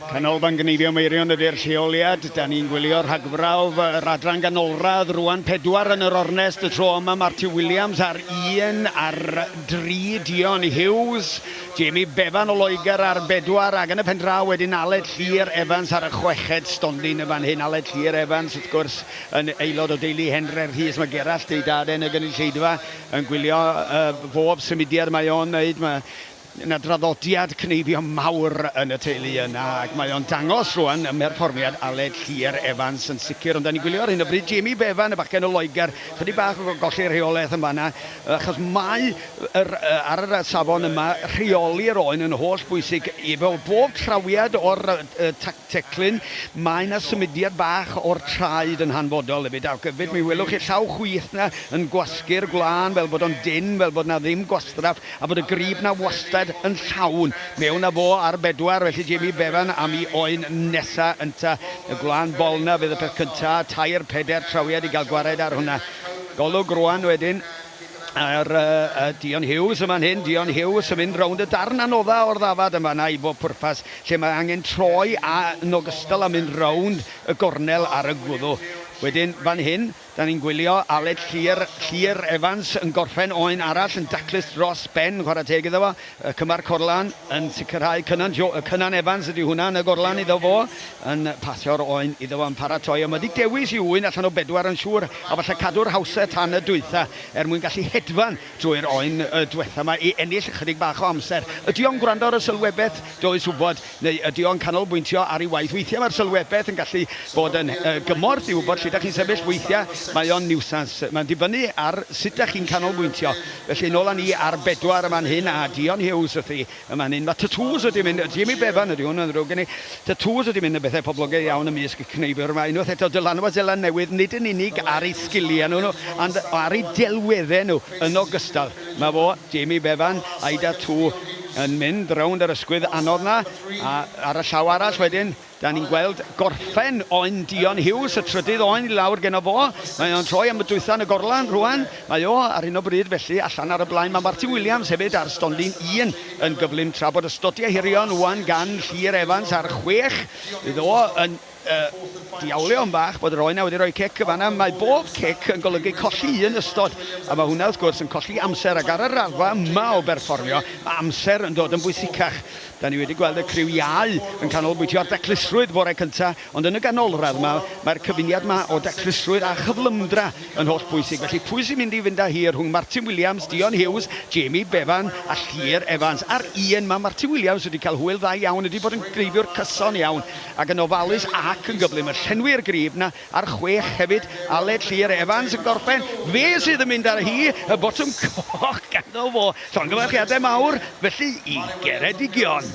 Canolfan Gneifio Meirion ydy'r lleoliad. Da ni'n gwylio rhagbrawf yr adran ganolradd rwan. Pedwar yn yr ornest y tro yma. Marty Williams ar un, ar dri Dion Hughes. Jamie Bevan o Loegr ar bedwar ac yn y pen draw wedyn Aled Llŷr Evans ar y chweched stondin yn fan hyn. Aled Llŷr Evans wrth gwrs yn aelod o deulu Hendre'r Rhys. Mae Gerallt ei dad e yn y gynulleidfa yn gwylio bob symudiad mae o'n wneud. Mae 'na draddodiad cneifio mawr yn y teulu yna, ac mae o'n dangos rwan ym mherfformiad Aled Llŷr Evans yn sicr. Ond 'da ni'n gwylio ar hyn o bryd Jamie Bevan, y bachgen o Loegr, chydig bach o golli rheolaeth yn fan'na, achos mae yr, ar yr safon yma, rheoli'r oen yn holl bwysig. I fel bob trawiad o'r teclyn, mae 'na symudiad bach o'r traed yn hanfodol hefyd, ac hefyd mi welwch chi'r llaw chwith 'na yn gwasgu'r gwlân fel bod o'n dynn, fel bod 'na ddim gwastraff A bod y grib 'na wastad yn llawn. Mewn â fo ar bedwar, felly Jamie Bevan am 'i oen nesa ynta. Y gwlân bol 'na fydd y peth cynta, tair, peder trawiad i gael gwared ar hwnna. Golwg rwan wedyn ar Dion Hughes yn fan hyn. Dion Hughes yn mynd rownd y darn anodda o'r ddafad yn fan'na i bob pwrpas, lle mae angen troi a yn ogystal â mynd rownd y gornel ar y gwddw. Wedyn fan hyn, Da ni'n gwylio Aled Llŷr, Llŷr Evans yn gorffen oen arall yn daclus dros ben, chwarae teg iddo fo. Y cymar Corlan yn sicrhau Cynan, Jo, Cynan Evans ydy hwnna yn y gorlan iddo fo, yn pasio'r oen iddo fo yn paratoi. Ond mae wedi dewis i ŵyn allan o bedwar yn siŵr, a falle cadw'r hawsau tan y dwytha er mwyn gallu hedfan drwy'r oen y dwetha 'ma i ennill ychydig bach o amser. Ydy o'n gwrando ar y sylwebaeth? Does wybod. Neu ydy o'n canolbwyntio ar ei waith? Weithiau mae'r sylwebaeth yn gallu bod yn gymorth i wybod lle dach chi'n sefyll, weithiau mae o'n niwsans. Mae'n dibynnu ar sut dach chi'n canolbwyntio. Felly nôl â ni ar bedwar yn fan hyn, a Dion Hughes wrthi yn fan hyn. Mae tatŵs wedi mynd, Jamie Bevan ydy hwn, yn ddrwg gen i. Tatŵs wedi mynd yn bethau poblogaidd iawn ymysg y cneifwyr yma. Unwaith eto, dylanwad Seland Newydd, nid yn unig ar eu sgiliau nhw, ond ar eu delweddau nhw yn ogystal. Mae fo, Jamie Bevan, a'i datŵ yn mynd rownd yr ysgwydd anodd 'na, a ar y llaw arall wedyn, da ni'n gweld gorffen oen Dion Hughes, y trydydd oen i lawr geno fo. Mae o'n troi am y dwytha yn y gorlan rwan. Mae o ar hyn o bryd felly allan ar y blaen. Mae Martin Williams hefyd ar stondin un yn gyflym tra bod y stodiau hirion wan gan Llŷr Evans ar chwech. Fydd o yn diawlio yn fach bod yr oen 'na wedi rhoi cic yn fan'na. Mae bob cic yn golygu colli un ystod, a mae hwnna wrth gwrs yn colli amser, ac ar y raddfa yma o berfformio, mae amser yn dod yn bwysicach. Da ni wedi gweld y criw iau yn canolbwyntio ar daclusrwydd fore cynta, ond yn y ganolradd 'ma, mae'r cyfuniad 'ma o daclusrwydd a chyflymdra yn holl bwysig. Felly pwy sy'n mynd i fynd â hi rhwng Martin Williams, Dion Hughes, Jamie Bevan a Llŷr Evans? Ar un, mae Martin Williams wedi cael hwyl dda iawn, wedi bod yn greifiwr cyson iawn ac yn ofalus ac yn gyflym yn llenwi'r grib 'na ar chwech hefyd. Aled Llŷr Evans yn gorffen, fe sydd yn mynd â hi, y botwm coch ganddo fo. Llongyfarchiadau mawr felly i Geredigion.